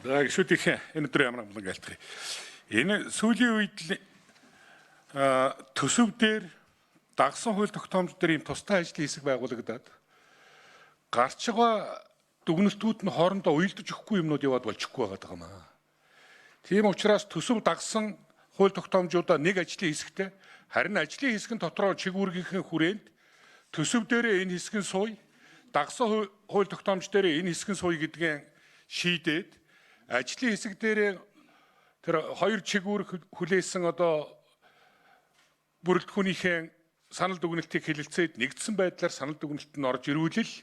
За, гишүүдийн энэ өдөр ямар амлан айлтгая. Энэ сүүлийн үед л төсөв дээр дагсан хууль тогтоомж дээр ийм тустай ажлын хэсэг байгуулагдаад гарч байгаа дүгнэлтүүд нь хоорондоо уялдаж өгөхгүй юмнууд яваад болчихгүй байгаа юм аа. Тийм учраас төсөв дагсан хууль тогтоомжуудаа нэг ажлын хэсэгтээ, харин ажлын хэсэг нь дотроо чиг үүргийнхээ хүрээнд төсөв дээрээ энэ хэсэг нь сууя, дагсан хууль тогтоомж дээрээ энэ хэсэг нь сууя гэдгийг шийдээд ажлын хэсэг дээрээ тэр хоёр чиг үүрэг хүлээсэн одоо бүрэлдэхүүнийхээ санал дүгнэлтийг хэлэлцээд нэгдсэн байдлаар санал дүгнэлт нь орж ирүүлэл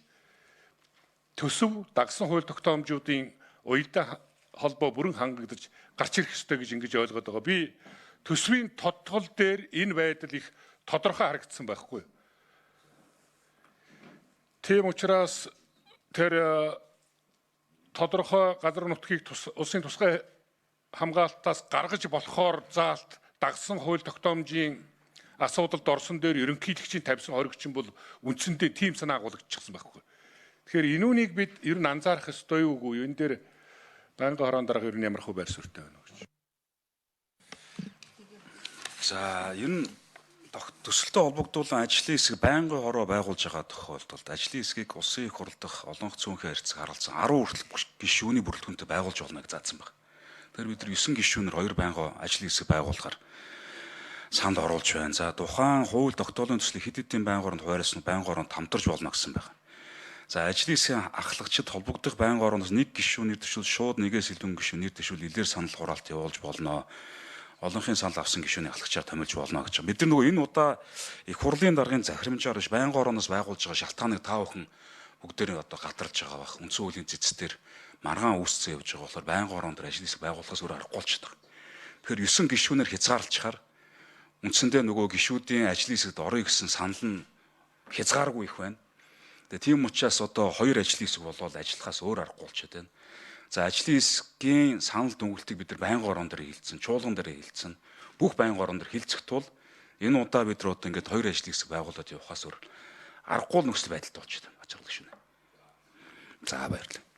төсөв дагсан хууль тогтоомжуудын уялдаа холбоо бүрэн хангагдаж гарч ирэх ёстой гэж ингэж ойлгоод байгаа. Би төсвийн тодтгол дээр энэ байдал их тодорхой харагдсан байхгүй. Тийм учраас тэр тодорхой газар нутгийг улсын тусгай хамгаалтаас гаргаж болохоор заалт дагсан хууль тогтоомжийн асуудалд орсон дээр ерөнхийлөгчийн тавьсан хоригчин бол үндсэндээ тийм санаа агуулгачихсан байхгүй. Тэгэхээр энүүнийг бид ер нь анзаарах ёстой юу үгүй юу? Энэ дээр байнгын хорон дарга ер нь ямар хөө байр суурьтай байна вэ гэж. За, ер нь төсөлтөй холбогдуулан ажлын хэсэг байнгын хороо байгуулж байгаа тохиолдолд ажлын хэсгийг улсын их хурл дахь олонх цөөнхөө харьцаг харалцсан 10 хүртэл гишүүний бүрэлдэхүүнтэй байгуулж болно гэж заасан байна. Тэгэхээр бид нар 9 гишүүнээр 2 байнгын ажлын хэсэг байгуулахаар санал оруулж байна. За, тухайн хууль тогтоолын төслийг хэд хэдийн байнгын оронд хуваарласан байнгын оронд хамтарч болно гэсэн байна. За, ажлын хэсгийн ахлагчид холбогдох байнгын ороноос нэг гишүүн нэр дэвшүүл шууд нэгээс илүү гишүүн нэр дэвшүүл илээр санал хураалт явуулж болно. Олонхын санал авсан гишүүний ахлагчаар томилж болно гэж. Бид нар нөгөө энэ удаа их хурлын даргын захирамжаар биш байнгын орооноос байгуулж байгаа шалтгааныг та бүхэн бүгдээрээ одоо гадарлаж байгаа бах. Үндсэн хуулийн цэц дээр маргаан үүсцэн явж байгаа болохоор байнгын ороон дээр ажлын хэсэг байгуулахаас өөр аргагүй болчиход байгаа. Тэгэхээр 9 гишүүнээр хязгаарлчихаар үндсэндээ нөгөө гишүүдийн ажлын хэсэгт орё гэсэн санал нь хязгааргүй их байна. Тэгээ тийм учраас одоо хоёр ажлын хэсэг болоод ажиллахаас өөр аргагүй болчиход байна. За, ажлын хэсгийн санал дүнгэлтийг бид нар байнгын ороон дээр хилцэн, чуулган дээр хилцэн, бүх байнгын ороон дээр хилцэх тул энэ удаа бид нар одоо ингээд хоёр ажлын хэсэг байгуулад явахаас өөр аргагүй нөхцөл байдалтай болчиход байна. Ачаал гишүүнэ. За, баярлалаа.